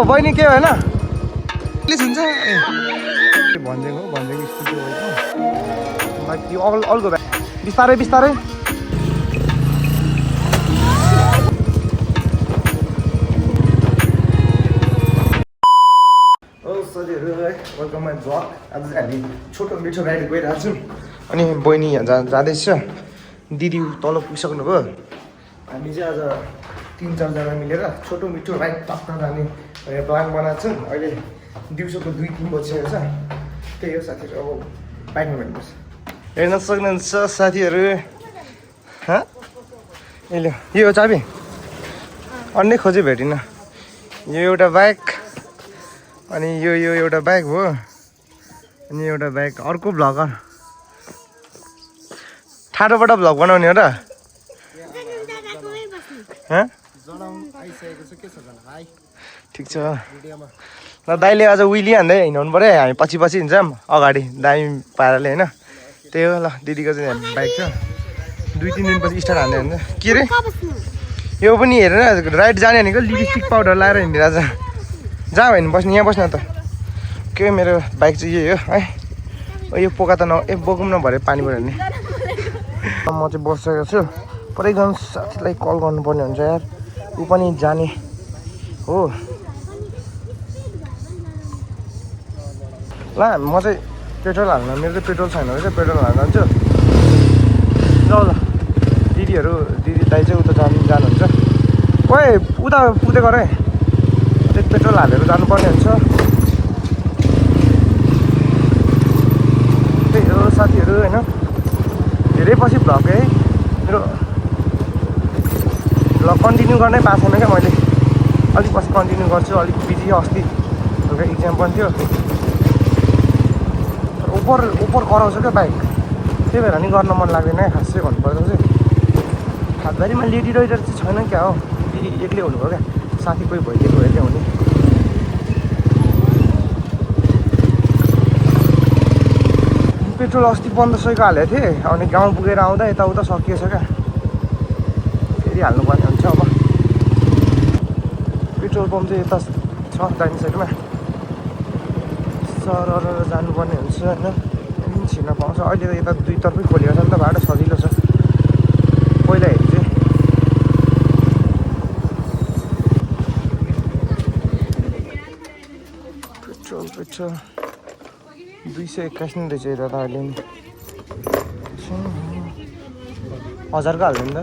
बहिनी के होइन पुलिस हुन्छ ए भनिदिएको स्कुटी होइन बाइक यो अल्गो बिस्तारै बिस्तारै साथीहरू है वेलकम माई ब्लग आज चाहिँ हामी छोटो मिठो राइड गइरहेको छौँ अनि बहिनी यहाँ जाँदैछ दिदी तल पुगिसक्नु भयो हामी चाहिँ आज 3-4जना मिलेर छोटो मिठो राइड टक्क जाने प्लान बनाएको छौँ अहिले दिउँसोको 2-3 बजिसकेको छ त्यही हो साथीहरू अब बाइकमा भेट्नुपर्छ हेर्न सक्नुहुन्छ साथीहरू यो हो चाबी अन्य खोजे भेटिनँ यो एउटा बाइक अनि यो एउटा बाइक हो अनि एउटा बाइक अर्को भ्लगर ठाडोबाट भ्लग बनाउने हो र ठिक छ ल दाइले अझ उइली हान्दै हिँडाउनु पऱ्यो हामी पछि हिँड्छौँ अगाडि दामी पाराले होइन त्यही हो ल दिदीको चाहिँ बाइक छ 2-3 दिनपछि स्टार्ट हान्दै हुन्छ के अरे यो पनि हेरेर राइड जाने भनेको लिपस्टिक पाउडर लाएर हिँडिरहेको छ जहाँ होइन बस्ने यहाँ बस्न त के मेरो बाइक चाहिँ यही हो है यो पोका त बोकौँ न भरे पानी पऱ्यो भने म चाहिँ बसिसकेको छु पुरै गन साथीलाई कल गर्नुपर्ने हुन्छ यार ऊ पनि जाने हो ल म चाहिँ पेट्रोल हाल्न मेरो चाहिँ पेट्रोल छैन रहेछ पेट्रोल हाल्न जान्छु ल दिदी दाइ चाहिँ उता जानुहुन्छ ओए उता पुग्दै गर है पेट्रोल हालेर जानुपर्ने हुन्छ त्यही हो साथीहरू होइन धेरै पछि भ्लग है मेरो भ्लग कन्टिन्यू गर्नै पाएको छैन क्या मैले अलिक पछि कन्टिन्यू गर्छु अलिक बिजी अस्ति एउटा इक्जाम पनि थियो ओपर कराउँछ क्या बाइक त्यही भएर नि गर्न मन लाग्दैन खासै भन्नुपर्दा चाहिँ हातबारीमा लेडी राइडर चाहिँ छैन क्या हो दिदी एक्लै हुनुभयो क्या साथी कोही भइदिएको भए क्या हुने पेट्रोल अस्ति 1500को हालेको थिएँ अनि गाउँ पुगेर आउँदा यताउता सकिएछ क्या फेरि हाल्नुपर्ने हुन्छ अब पेट्रोल पम्प चाहिँ यता छ दाहिने साइडमा सरर जानुपर्ने हुन्छ होइन छिर्न पाउँछ अहिले त यता दुईतर्फै खोलिएको छ नि त बाटो सजिलो छ पहिला हेरि चाहिँ पेट्रोल 221 नै रहेछ यता त अहिले नि 1000को हाल्यो नि त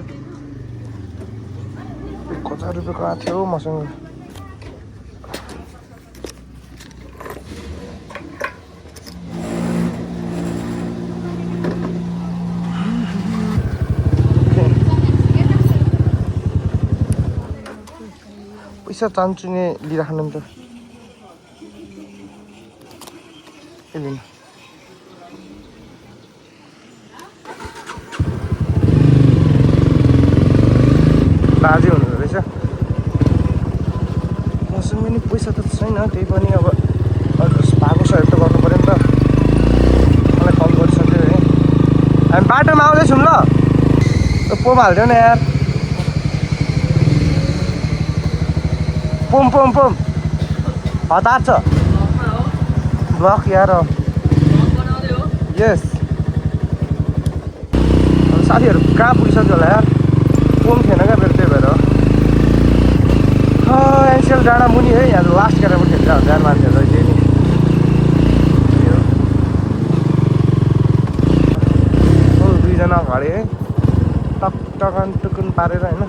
1000 रुपियाँको आएको थियो मसँग पैसा चान्चुने लिइराख्नु नि त बाजे हुनुहुँदो रहेछ मसँग पनि पैसा त छैन त्यही पनि अब भएको सहयोग त गर्नु पऱ्यो नि त मलाई कल गरिसक्यो है हामी बाटोमा आउँदैछौँ ल पोम हालिदियो न यार पोम हतार छ ब्लक यार यस साथीहरू कहाँ पुगिसक्यो होला यार पोम थिएन क्या मेरो त्यही भएर एनसिएल डाँडा मुनि है यहाँ लास्ट गरेर पनि खेल्छ ध्यान मान्छेहरू त्यही नि दुईजना अगाडि है टकन टुकुन पारेर होइन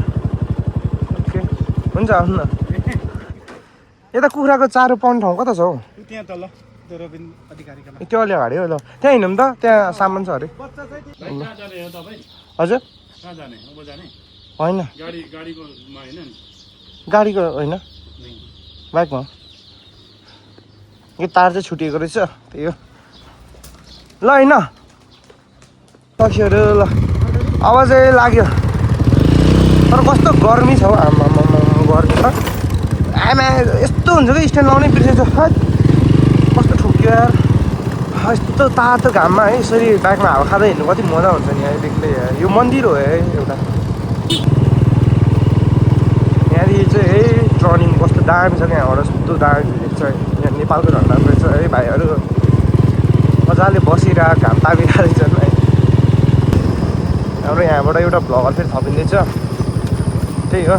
ओके हुन्छ आउनु न यता कुखुराको चारो पाउने ठाउँ कता छ हौ त्यहाँ तल त्यो अलि अगाडि हो ल त्यहाँ हिँडौँ त त्यहाँ सामान छ अरे हजुर होइन गाडीको होइन बाइकमा यो तार चाहिँ छुटिएको रहेछ त्यही हो ल होइन पक्षीहरू ल अब चाहिँ लाग्यो तर कस्तो गर्मी छ हौ आमा गर्मी त आमा यस्तो हुन्छ कि स्ट्यान्ड लाउनै बिर्सेछ कस्तो ठुक्यो यार यस्तो तातो घाममा है यसरी बाइकमा हावा खाँदै हिँड्नु कति मजा हुन्छ नि है बेग्लै यो मन्दिर हो है एउटा यहाँदेखि चाहिँ है टर्निङ कस्तो दामी छ क्या यहाँबाट कस्तो दामी देख्छ यहाँ नेपालको झन्डा रहेछ है भाइहरू मजाले बसिरहेको घाम तापिरहेको रहेछन् है हाम्रो यहाँबाट एउटा भ्लगर फेरि थपिँदैछ त्यही हो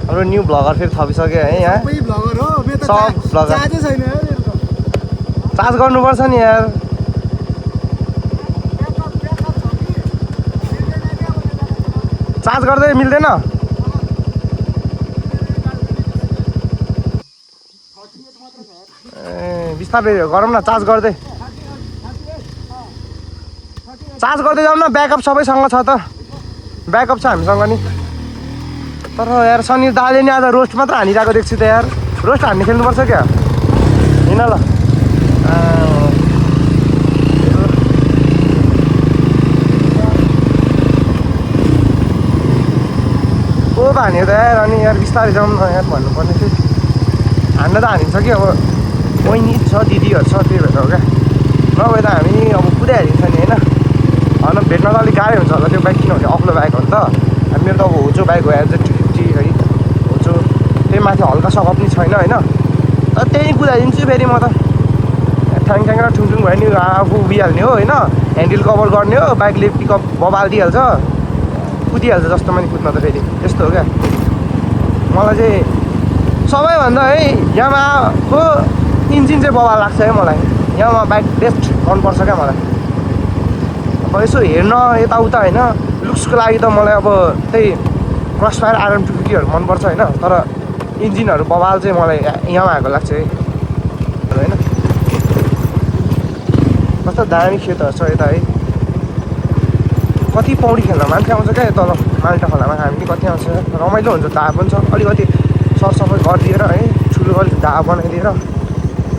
हाम्रो न्यू भ्लगर फेरि थपिसक्यो है यहाँ सब भ्लगर चार्ज गर्नुपर्छ नि यार चार्ज गर्दै मिल्दैन ए बिस्तारै गरौँ न चार्ज गर्दै जाउँ न ब्याकअप सबैसँग छ त ब्याकअप छ हामीसँग नि तर यार सनी दाले नि आज रोस्ट मात्र हानिरहेको देख्छु त यार रोस्ट हान्ने खेल्नुपर्छ क्या हिँड ल को हान्यो त यार अनि यार बिस्तारै जाउँ न यार भन्नुपर्ने थियो हान्न त हानिन्छ कि अब बहिनी छ दिदीहरू छ त्यही भएर हो क्या नभए त हामी अब कुदै हालिन्छ नि होइन भेट्न त अलिक गाह्रै हुन्छ होला त्यो बाइक किनभने अग्लो बाइक हो नि त मेरो त अब होचो बाइक हो यार 250 है होचो त्यही माथि हल्का सकअप पनि छैन होइन तर त्यही कुदाइदिन्छु फेरि म त ठ्याङ ठ्याङ र ठुङठुङ भयो नि आफू उभिहाल्ने हो होइन ह्यान्डल कभर गर्ने हो बाइकले पिकअप बबाल दिइहाल्छ कुदिहाल्छ जस्तो पनि कुद्न त फेरि त्यस्तो हो क्या मलाई चाहिँ सबैभन्दा है यामाहाको इन्जिन चाहिँ बबाल लाग्छ है मलाई यामाहा बाइक बेस्ट मनपर्छ क्या मलाई अब यसो हेर्न यताउता होइन लुक्सको लागि त मलाई अब त्यही क्रसफायर RM250हरू मनपर्छ होइन तर इन्जिनहरू बबाल चाहिँ मलाई यामाहाको लाग्छ है होइन कस्तो दामी खेतहरू छ यता है कति पौडी खेल्न मान्छे आउँछ क्या तल माल्टा खोलामा हामी पनि कति आउँछ रमाइलो हुन्छ दाहा पनि छ अलिकति सरसफाइ गरिदिएर है ठुलो अलिक दाहा बनाइदिएर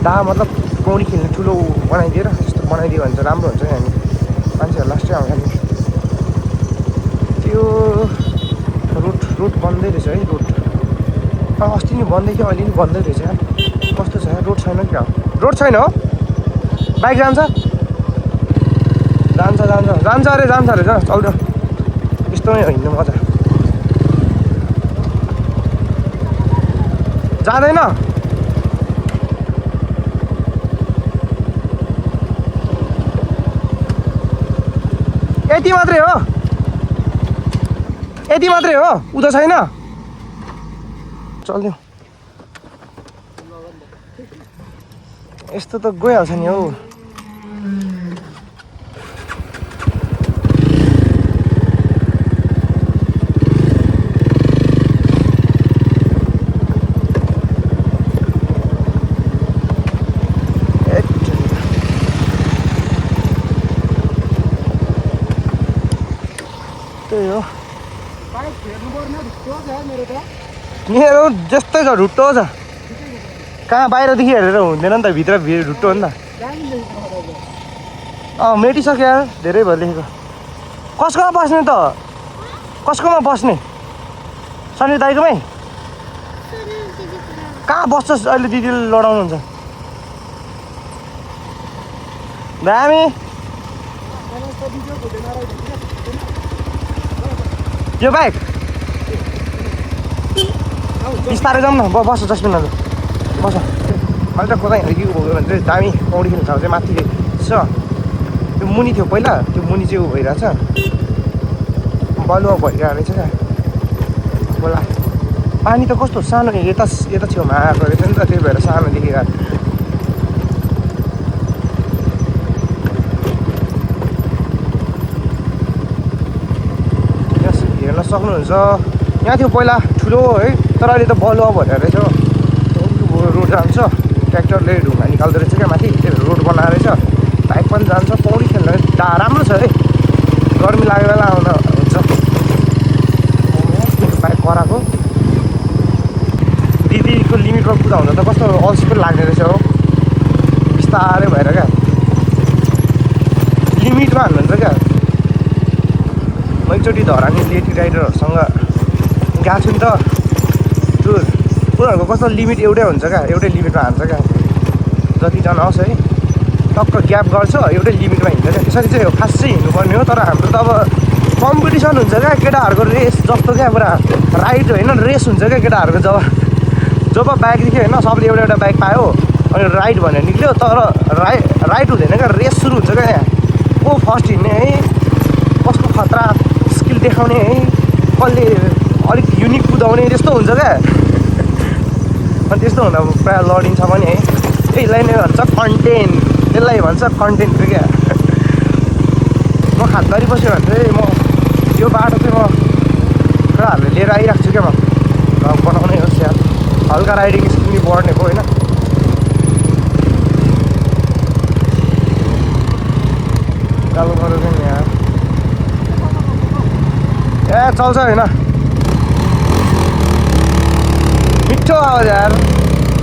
दाहा मतलब पौडी खेल्ने ठुलो बनाइदिएर त्यस्तो बनाइदियो भने चाहिँ राम्रो हुन्छ नि हामी मान्छेहरू लास्टै आउँछ नि त्यो रुट बन्दै रहेछ है रुट अस्ति नि बन्दै थियो अहिले नि बन्दै रहेछ यार कस्तो छ यार रोड छैन क्या रोड छैन हो बाइक जान्छ अरे चल्छ यस्तोमै हिँड्नु मजा जाँदैन यति मात्रै हो उता छैन चल्यो यस्तो त गइहाल्छ नि हौ त्यही हो मेरो जस्तै छ ढुट्टो छ कहाँ बाहिरदेखि हेरेर हुँदैन नि त भित्र ढुट्टो हो नि त मेटिसक्यो यार धेरै भयो लेखेको कसकोमा बस्ने त कसकोमा बस्ने सनी दाइकोमै कहाँ बस्छ अहिले दिदीले लडाउनुहुन्छ दामी यो बाइक बिस्तारै जाउँ न बस जसमिनहरू बस मैले त कतै हिँडेको भयो भने चाहिँ दामी पौडी खेल्नु छ चाहिँ माथि छ त्यो मुनि थियो पहिला त्यो मुनि चाहिँ उ भइरहेछ बलुवा भइरहेको रहेछ क्या खोला पानी त कस्तो सानो यता छेउमा आएको रहेछ नि त त्यही भएर सानो देखेको हेर्न सक्नुहुन्छ यहाँ थियो पहिला ठुलो है तर अहिले त बलुवा भएर रहेछ रोड जान्छ ट्र्याक्टरले ढुङ्गा निकाल्दो रहेछ क्या माथि त्यही भएर रोड बनाएर रहेछ बाइक पनि जान्छ पौडी खेल्न राम्रो छ है गर्मी लाग्यो बेला आउँदा हुन्छ बाइक कराएको दिदीको लिमिटमा कुदाउँदा त कस्तो अल्छी पनि लाग्ने रहेछ हो बिस्तारै भएर क्या लिमिटमा हाल्नुहुन्छ क्या म एकचोटि धरानी लेडी राइडरहरूसँग गएको छु नि त उनीहरूको कस्तो लिमिट एउटै हुन्छ क्या एउटै लिमिटमा हान्छ क्या जतिजना आउँछ है टक्क ग्याप गर्छ एउटै लिमिटमा हिँड्दैन त्यसरी चाहिँ खास चाहिँ हिँड्नुपर्ने हो तर हाम्रो त अब कम्पिटिसन हुन्छ क्या केटाहरूको रेस जस्तो क्या पुरा राइड होइन रेस हुन्छ क्या केटाहरूको जब बाइक देख्यो होइन सबले एउटा एउटा बाइक पायो अनि राइड भनेर निक्ल्यो तर राइड हुँदैन क्या रेस सुरु हुन्छ क्या यहाँ को फर्स्ट हिँड्ने है कसको खतरा स्किल देखाउने है कसले अलिक युनिक कुदाउने त्यस्तो हुन्छ क्या अनि त्यस्तो हुँदा प्रायः लडिन्छ पनि है त्यसलाई नै भन्छ कन्टेन्ट त्यसलाई भन्छ कन्टेन्ट क्या म खातबारी बस्यो भने चाहिँ म यो बाटो चाहिँ म कुराहरूले लिएर आइरहेको छु क्या म भ्लग बनाउनै होस् यार हल्का राइडिङ स्किल पनि बढ्ने भयो होइन चालु गऱ्यो नि यार ए चल्छ होइन मिठो आवाज यार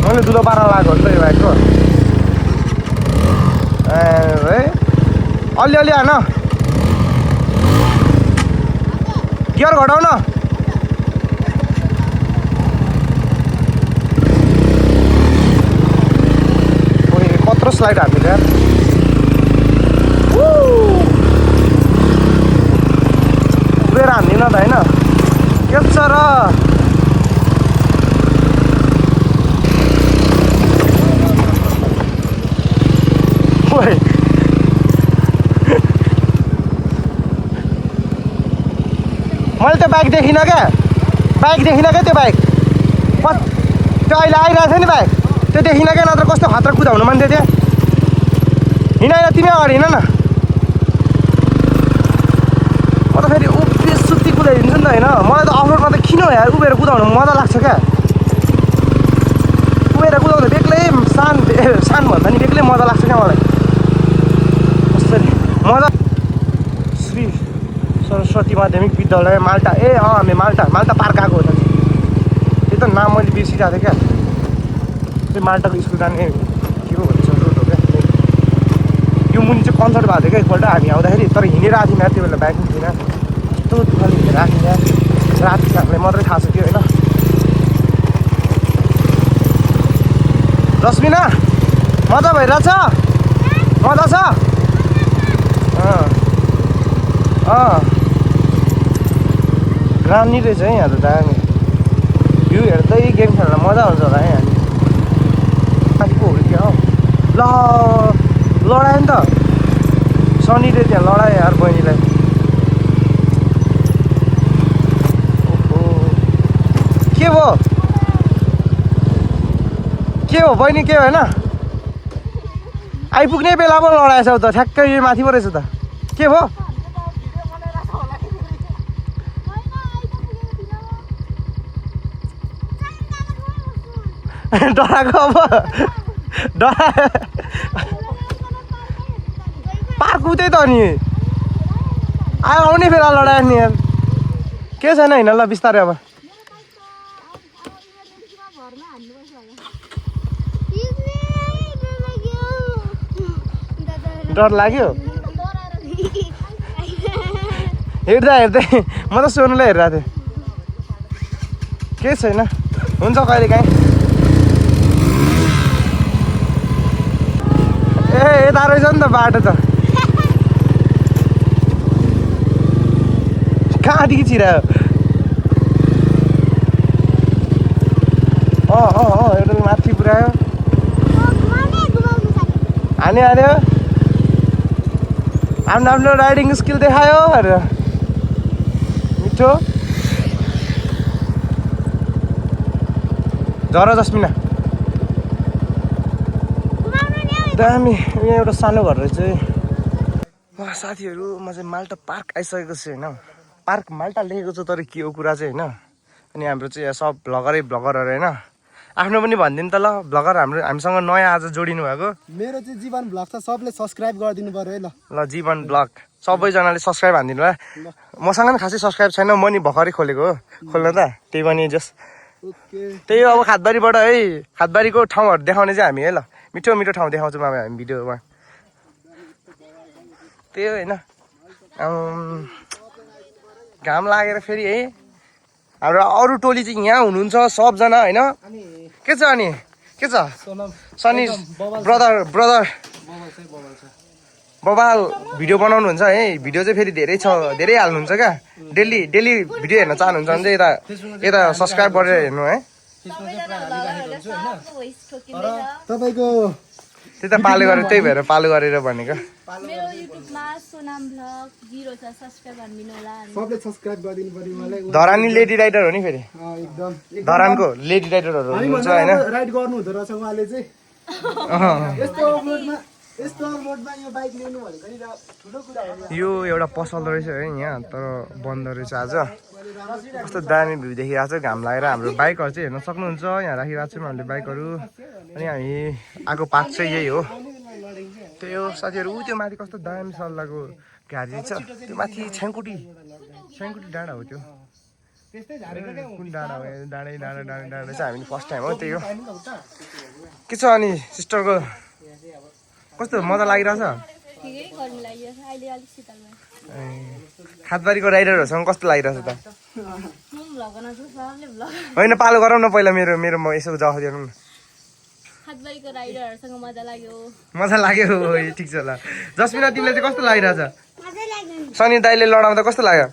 मैले दुलो पारा लगाएको हो नि त यो बाइकको ए है अलिअलि हान गियर घटाउन कत्रो स्लाइड हामीले यार उभिएर हान्दिनँ त होइन के छ र मैले त्यो बाइक देखिनँ क्या त्यो बाइक त्यो अहिले आइरहेको छ नि बाइक त्यो देखिनँ क्या नत्र कस्तो खतरा कुदाउनु मान्थ्यो त्यो हिँड तिमी अगाडि हिँड न म त फेरि उभिए सुत्ती कुदाइदिन्छु नि त होइन मलाई त अफरोडमा त किन यार उभिएर कुदाउनु मजा लाग्छ क्या उभिएर कुदाउँदा बेग्लै सान भन्दा नि बेग्लै मजा लाग्छ क्या मलाई कसरी मजा श्री सरस्वती माध्यमिक विद्यालय माल्टा हामी माल्टा पार्क आएको हो त त्यो त नाम मैले बिर्सिरहेको थिएँ क्या त्यो माल्टाको स्कुल जाने के पो भन्छ रोड हो क्या यो मुनि चाहिँ कन्सर्ट भएको थियो क्या एकपल्ट हामी आउँदाखेरि तर हिँडेर आएको थिएन त्यो बेला बाइक पनि थिएन कस्तो खालि हिँडेर आएको थिएँ राति हामीलाई मात्रै थाहा छ त्यो होइन रश्मिना मजा भइरहेछ मजा छ राम्री रहेछ है यहाँ त दामी भ्यू हेर्दै गेम खेल्न मजा हुन्छ होला है हामी माथि पो हो क्या हो ल लडायो नि त सनीले त्यहाँ लडायो यार बहिनीलाई ओहो के भयो बहिनी के होइन आइपुग्ने बेला पो लडाएछ त ठ्याक्कै यो माथि पो रहेछ त के भयो डराएको अब पार्क उतै त नि आउने फेला लडायो नि यार के छैन होइन ल बिस्तारै अब डर लाग्यो हेर्दै म त सोनुलाई हेरिरहेको थिएँ के छैन हुन्छ कहिले काहीँ यता रहेछ नि त बाटो त कहाँदेखि छिरायो एउटा माथि पुऱ्यायो हान्यो आफ्नो राइडिङ स्किल देखायो भनेर मिठो झर जस्मिना दामी यहाँ एउटा सानो घर रहेछ साथीहरू म चाहिँ माल्टा पार्क आइसकेको छु होइन पार्क माल्टा लेखेको छ तर के हो कुरा चाहिँ होइन अनि हाम्रो चाहिँ यहाँ सब भ्लगरहरू होइन आफ्नो पनि भनिदिनु त ल भ्लगर हामीसँग नयाँ आज जोडिनु भएको मेरो चाहिँ जीवन भ्लग छ सबले सब्सक्राइब गरिदिनु पर्यो है ल जीवन भ्लग सबैजनाले सब्सक्राइब हानिदिनु भयो मसँग पनि खासै सब्सक्राइब छैन म नि भर्खरै खोलेको हो खोल्न त त्यही पनि जस त्यही हो अब खातबारीबाट है खातबारीको ठाउँहरू देखाउने चाहिँ हामी है ल मिठो ठाउँ देखाउँछौँ अब हामी भिडियोमा त्यही हो होइन घाम लागेर फेरि है हाम्रो अरू टोली चाहिँ यहाँ हुनुहुन्छ सबजना होइन के छ अनि के छ सनी ब्रदर बबाल भिडियो बनाउनुहुन्छ है भिडियो चाहिँ फेरि धेरै हाल्नुहुन्छ क्या डेली भिडियो हेर्न चाहनुहुन्छ भने चाहिँ यता सब्सक्राइब गरेर हेर्नु है तपाईँको त्यही त पालो गरेर त्यही भएर पालो गरेर भनेको मेरो युट्युबमा सोनाम भ्लग 0 छ सब्स्क्राइब गरिदिनु होला सबले सब्स्क्राइब गरिदिनु पर्यो मलाई धरानी लेडी राइडर हो नि फेरि एकदम धरानको लेडी राइडरहरू हुनुहुन्छ होइन राइड गर्नु हुँदो रहेछ उहाँले चाहिँ यस्तो रोडमा यो बाइक ल्याउनु भनेको नि ठुलो कुरा हो यो एउटा पसल रहेछ है यहाँ तर बन्द रहेछ आज कस्तो दामी भ्यू देखिरहेको छ घाम लागेर हाम्रो बाइकहरू चाहिँ हेर्न सक्नुहुन्छ यहाँ राखिरहेको छौँ हामीले बाइकहरू अनि हामी आएको पार्क चाहिँ यही हो त्यही हो साथीहरू त्यो माथि कस्तो दामी सल्लाहको घारी छ त्यो माथि छ्याङकुटी डाँडा हो त्यो कुन डाँडा हो डाँडा चाहिँ हामी फर्स्ट टाइम हो त्यही हो के छ अनि सिस्टरको कस्तो मजा लागिरहेछ ठिकै गर्नु लागिरहेछ अहिले अलिक शीतल भयो खातबारीको राइडरहरूसँग कस्तो लागिरहेछ त म भ्लग बनाउँछु सबले भ्लग होइन पालो गरौँ न पहिला मेरो म यसो जवाफ दिनु न खातबारीको राइडरहरूसँग मजा लाग्यो मजा लाग्यो ठिक छ ल जसमिना तिमीलाई चाहिँ कस्तो लागिरहेछ सनी दाइले लडाउँदा कस्तो लाग्यो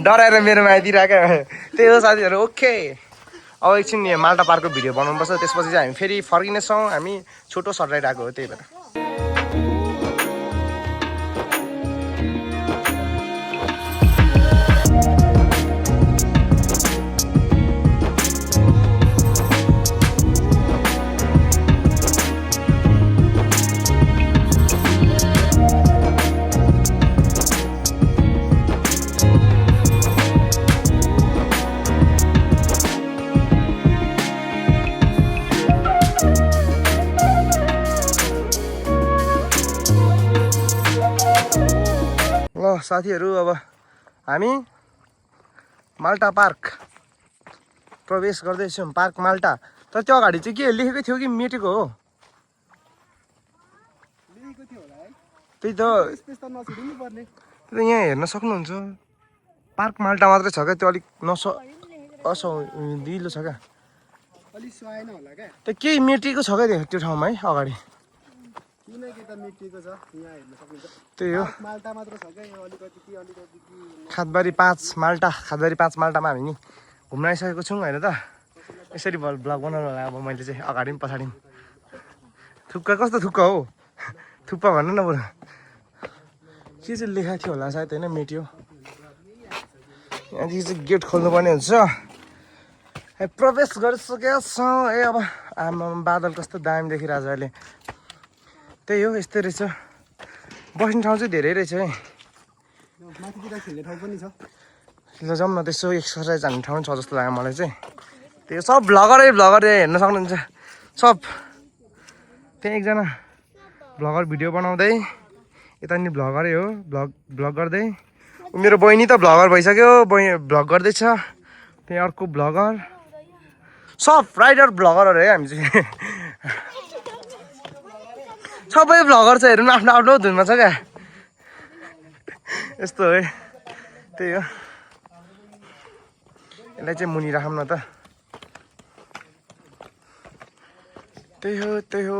डराएर मेरोमा आइदिइरहेको त्यही हो साथीहरू ओके अब एकछिन यहाँ माल्टा पार्कको भिडियो बनाउनुपर्छ त्यसपछि चाहिँ हामी फेरि फर्किनेछौँ हामी छोटो सर्ट राइड आएको हो त्यही भएर ल साथीहरू अब हामी माल्टा पार्क प्रवेश गर्दैछौँ पार्क माल्टा तर त्यो अगाडि चाहिँ के लेखेको थियो कि मेटेको हो त्यही त यहाँ हेर्न सक्नुहुन्छ पार्क माल्टा मात्रै छ क्या त्यो अलिक दिलो छ क्या त्यो केही मेटेको छ क्या त्यो ठाउँमा है अगाडि त्यही हो खातबारी 5 माल्टामा हामी नि घुम्न आइसकेको छौँ होइन त यसरी ब्लग बनाउनु होला अब मैले चाहिँ अगाडि पनि पछाडि पनि थुक्का कस्तो थुक्का हो थुक्पा भन्नु न बरु के चाहिँ लेखाएको थियो होला सायद होइन मेट्यो यहाँदेखि चाहिँ गेट खोल्नुपर्ने हुन्छ प्रवेश गरिसकेका छौँ अब आमा बादल कस्तो दामी देखिरहेछ अहिले त्यही हो यस्तै रहेछ बस्ने ठाउँ चाहिँ धेरै रहेछ है ल जाउँ न त्यसो एक्सर्साइज हान्ने ठाउँ छ जस्तो लाग्यो मलाई चाहिँ त्यो सब भ्लगरै हेर्न सक्नुहुन्छ सब त्यहाँ एकजना भ्लगर भिडियो बनाउँदै यता नि भ्लगरै हो भ्लग गर्दै मेरो बहिनी त भ्लगर भइसक्यो भ्लग गर्दैछ त्यहाँ अर्को भ्लगर सब राइडर भ्लगरहरू है हामी चाहिँ सबै भ्लगर छ हेर्नु आफ्नो आफ्नो धुनमा छ क्या यस्तो है त्यही हो यसलाई चाहिँ मुनि राखौँ न त त्यही हो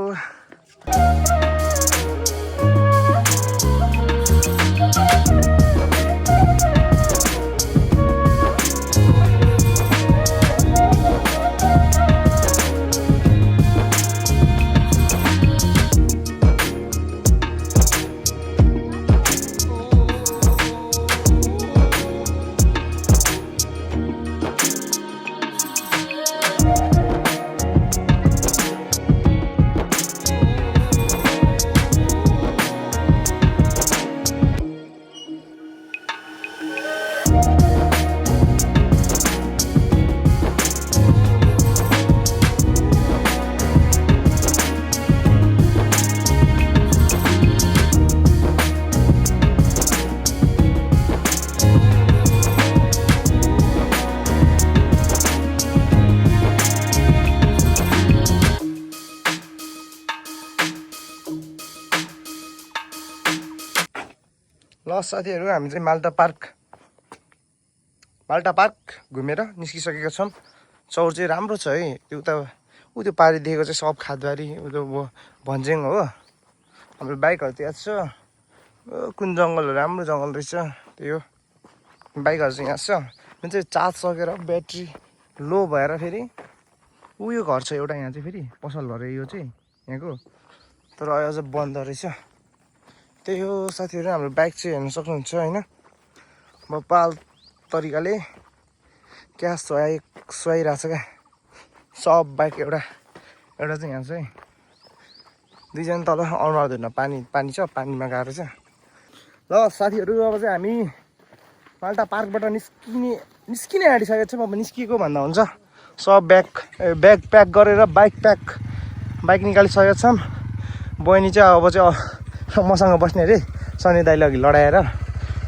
ल साथीहरू हामी चाहिँ माल्टा पार्क घुमेर निस्किसकेका छौँ चौर चाहिँ राम्रो छ है त्यो उता ऊ त्यो पारिदिएको चाहिँ सब खादबारी ऊ त्यो भन्ज्याङ हो हाम्रो बाइकहरू त्यहाँ छ कुन जङ्गलहरू राम्रो जङ्गल रहेछ त्यही हो बाइकहरू चाहिँ यहाँ छ जुन चाहिँ चार्ज सकेर ब्याट्री लो भएर फेरि उयो घर छ एउटा यहाँ चाहिँ फेरि पसल घर यो चाहिँ यहाँको तर अझ बन्द रहेछ त्यही हो साथीहरू हाम्रो बाइक चाहिँ हेर्न सक्नुहुन्छ होइन म पाल तरिकाले क्या सुहाइरहेको छ क्या सब बाइक एउटा चाहिँ यहाँ छ है दुईजना तल अनुहार धुन पानी छ पानीमा गएर छ ल साथीहरू अब चाहिँ हामी माल्टा पार्कबाट निस्किने आँटिसकेको छ अब निस्किएको भन्दा हुन्छ सब ब्याग प्याक गरेर बाइक निकालिसकेको छौँ बहिनी चाहिँ अब चाहिँ मसँग बस्ने अरे सनी दाइले अघि लडाएर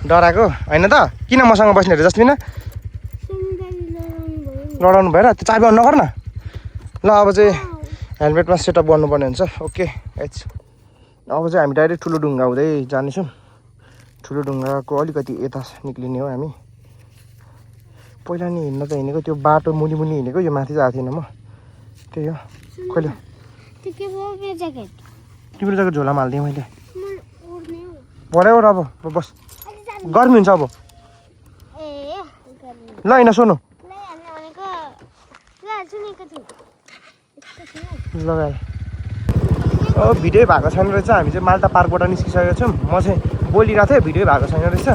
डराएको होइन त किन मसँग बस्ने अरे जस्मिना लडाउनु भएर त्यो चाबी अन नगर न ल अब चाहिँ हेलमेटमा सेटअप गर्नुपर्ने हुन्छ ओके एच अब चाहिँ हामी डाइरेक्ट ठुलो ढुङ्गा हुँदै जानेछौँ ठुलो ढुङ्गाको अलिकति यता निक्लिने हो हामी पहिला नि हिँड्न त हिँडेको त्यो बाटो मुनि हिँडेको यो माथि जाएको थिएन म त्यही हो कहिले तिम्रो ज्याकेट झोलामा हालिदिएँ मैले भरे हो र अब बस गर्मी हुन्छ अब ल होइन सोनु लगाएर अब भिडियो भएको छैन रहेछ हामी चाहिँ माल्टा पार्कबाट निस्किसकेको छौँ म चाहिँ बोलिरहेको थिएँ भिडियो भएको छैन रहेछ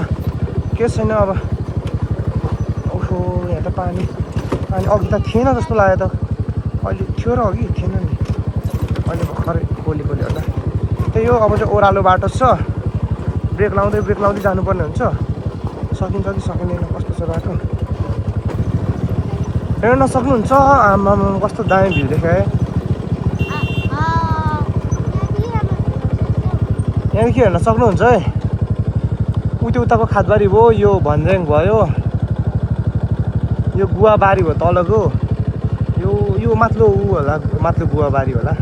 के छैन अब ओहो यहाँ त पानी अघि त थिएन जस्तो लाग्यो त अहिले थियो र अघि थिएन नि अहिले भर्खरै खोलेको होला त्यही हो अब चाहिँ ओह्रालो बाटो छ ब्रेक लाउँदै जानुपर्ने हुन्छ सकिन्छ कि सकिँदैन कस्तो छ बाटो हेर्न सक्नुहुन्छ आमा कस्तो दामी भ्यू देखाएँ यहाँ के हेर्न सक्नुहुन्छ है त्यो उताको खादबारी भयो यो भन्ज्याङ भयो यो गुवाबारी भयो तलको यो माथिल्लो ऊ होला माथिल्लो गुवाबारी होला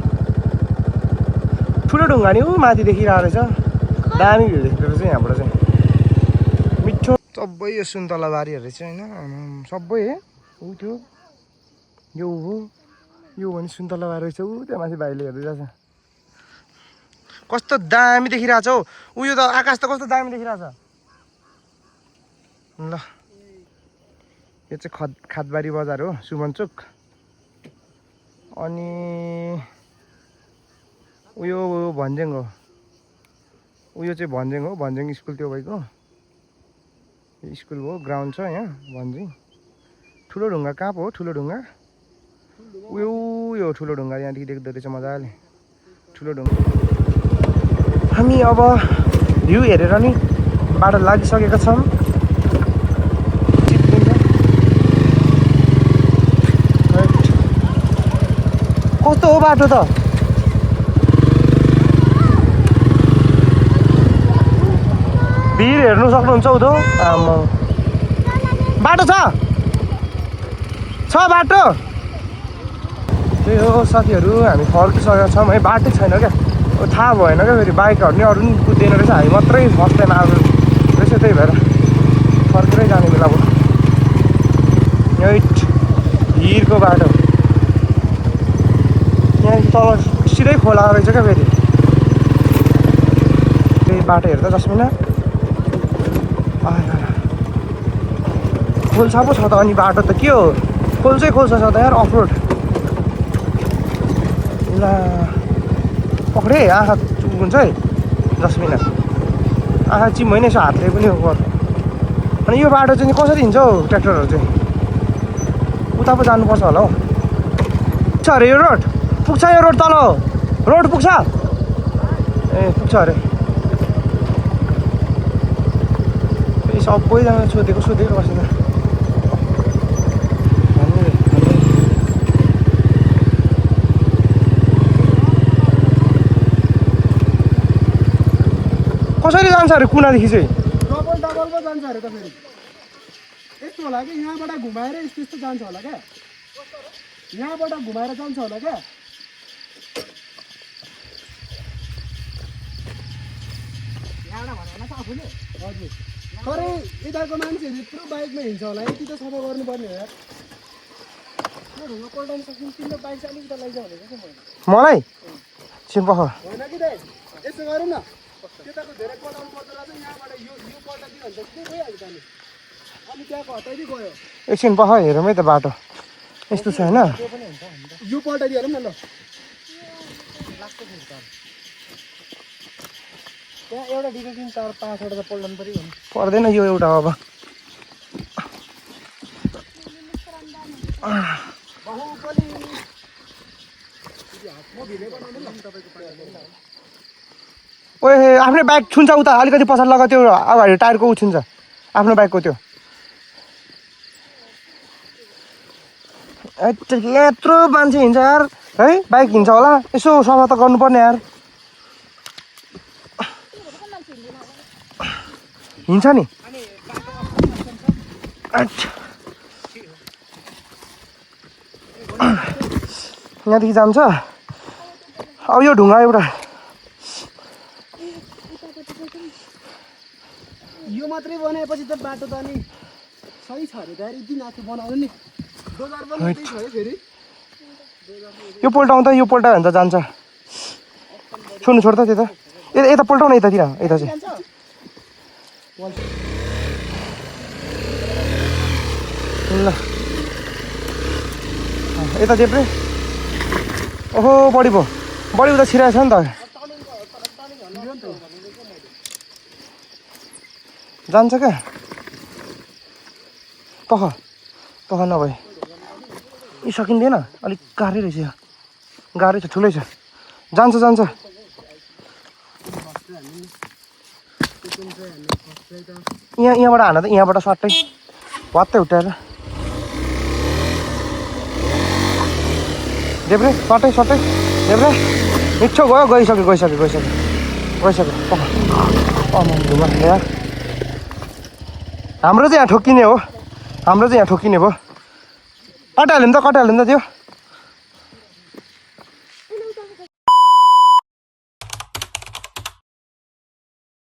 ठुलो ढुङ्गा नि ऊ माथि देखिरहेको रहेछ दामी भ्यू देख्दो रहेछ यहाँबाट चाहिँ मिठो सबै यो सुन्तला बारीहरू रहेछ होइन सबै ऊ त्यो यो हो यो भने सुन्तला बारी रहेछ ऊ त्यहाँ माथि भाइले हेर्दै जान्छ कस्तो दामी देखिरहेको छ हौ उयो त आकाश त कस्तो दामी देखिरहेको छ ल यो चाहिँ खादबारी बजार हो सुमनचोक अनि उयो भन्ज्याङ हो उयो चाहिँ भन्ज्याङ हो भन्ज्याङ स्कुल त्यो भएको स्कुल हो ग्राउन्ड छ यहाँ भन्ज्याङ ठुलो ढुङ्गा कहाँ पो हो ठुलो ढुङ्गा उयो ठुलो ढुङ्गा यहाँदेखि देख्दो रहेछ मजाले ठुलो ढुङ्गा हामी अब भ्यू हेरेर नि बाटो लागिसकेका छौँ कस्तो हो बाटो त भिड हेर्नु सक्नुहुन्छ उधो बाटो छ बाटो त्यही हो साथीहरू हामी फर्किसकेका छौँ है बाटै छैन क्या थाहा भएन क्या फेरि बाइकहरू नि अरू नि कुद्दैन रहेछ हामी मात्रै फर्स्ट टाइम आएको रहेछ त्यही भएर फर्केरै जाने बेला भयो यही हिरको बाटो यहाँ तल सिधै खोला रहेछ क्या फेरि त्यही बाटो हेर्दा जसमिना खोल्सा पो छ त अनि बाटो त के हो खोल्छै खोल्छ छ त यार अफरोड ल पक्रे आँखा हुन्छ है जसमिना आँखा चिम होइन यसो हातले पनि गर अनि यो बाटो चाहिँ कसरी हिँड्छ हौ ट्र्याक्टरहरू चाहिँ उता पो जानुपर्छ होला हौ पुग्छ अरे यो रोड पुग्छ यो रोड तल रोड पुग्छ ए पुग्छ अरे सबैजना सोधेको बसेर कसरी जान्छ अरे कुनादेखि चाहिँ डबल पो जान्छ अरे त फेरि यस्तो होला कि यहाँबाट घुमाएर यस्तो जान्छ होला क्या यहाँबाट घुमाएर जान्छ होला क्या यहाँबाट भनेर त आफूले हजुर तर यताको मान्छेहरू यत्रो बाइकमा हिँड्छ होला यति त सफा गर्नुपर्ने हो यार त्यो ढुङ्गा पल्टाउनु सक्छौँ तिम्रो बाइक चाहिँ अलिकति लैजाऊ भनेको चाहिँ मैले मलाई छिन पख होइन कि दाइ यसो गरौँ न त्यताको धेरै पल्टाउनु पर्छ रहेछ यहाँबाट यो पल्टाइदियो भने त के भइहाल्छ अनि अनि त्यहाँको हटाइदिइ गयो एकछिन पख हेरौँ है त बाटो यस्तो छ होइन यो पल्टाइदियो हेरौँ न ल त्यहाँ एउटा डिटेक्टिङ तार 5वटा त पल्टाउनु पऱ्यो भने पर्दैन यो एउटा अब बाहुबली म भिडियो बनाउनु ल तपाईँको ओए आफ्नै बाइक छुन्छ उता अलिकति पछाडि लगा त्यो अगाडि टायरको उ छुन्छ आफ्नो बाइकको त्यो यत्रो मान्छे हिँड्छ यार है बाइक हिँड्छ होला यसो सफा त गर्नुपर्ने यार हिँड्छ नि यहाँदेखि जान्छ अब यो ढुङ्गा एउटा यो मात्रै बनाएपछि त बाटो त अनि सही छ अरे दाइ यति नाच्नु बनाउनु नि दोजार पनि त्यही छ है फेरि यो पल्टाउँदा यो पल्टायो भने त जान्छ छोड्नु छोड्दा त्यता यता पल्टाउन यतातिर यता चाहिँ ल यता देब्रे ओहो बढी भयो बढी उता छिराएको छ नि त जान्छ क्या पख पख नभए यी सकिँदैन अलिक गाह्रै रहेछ यो गाह्रै छ ठुलै छ जान्छ जान्छ यहाँबाट हान त यहाँबाट सट्टै वात्तै उठाएर देब्रे सट्टै सट्टै देब्रे मिठो गयो गइसक्यो ढुङ्गा यहाँ हाम्रो चाहिँ यहाँ ठोक्किने हो कटाइहाल्यो नि त त्यो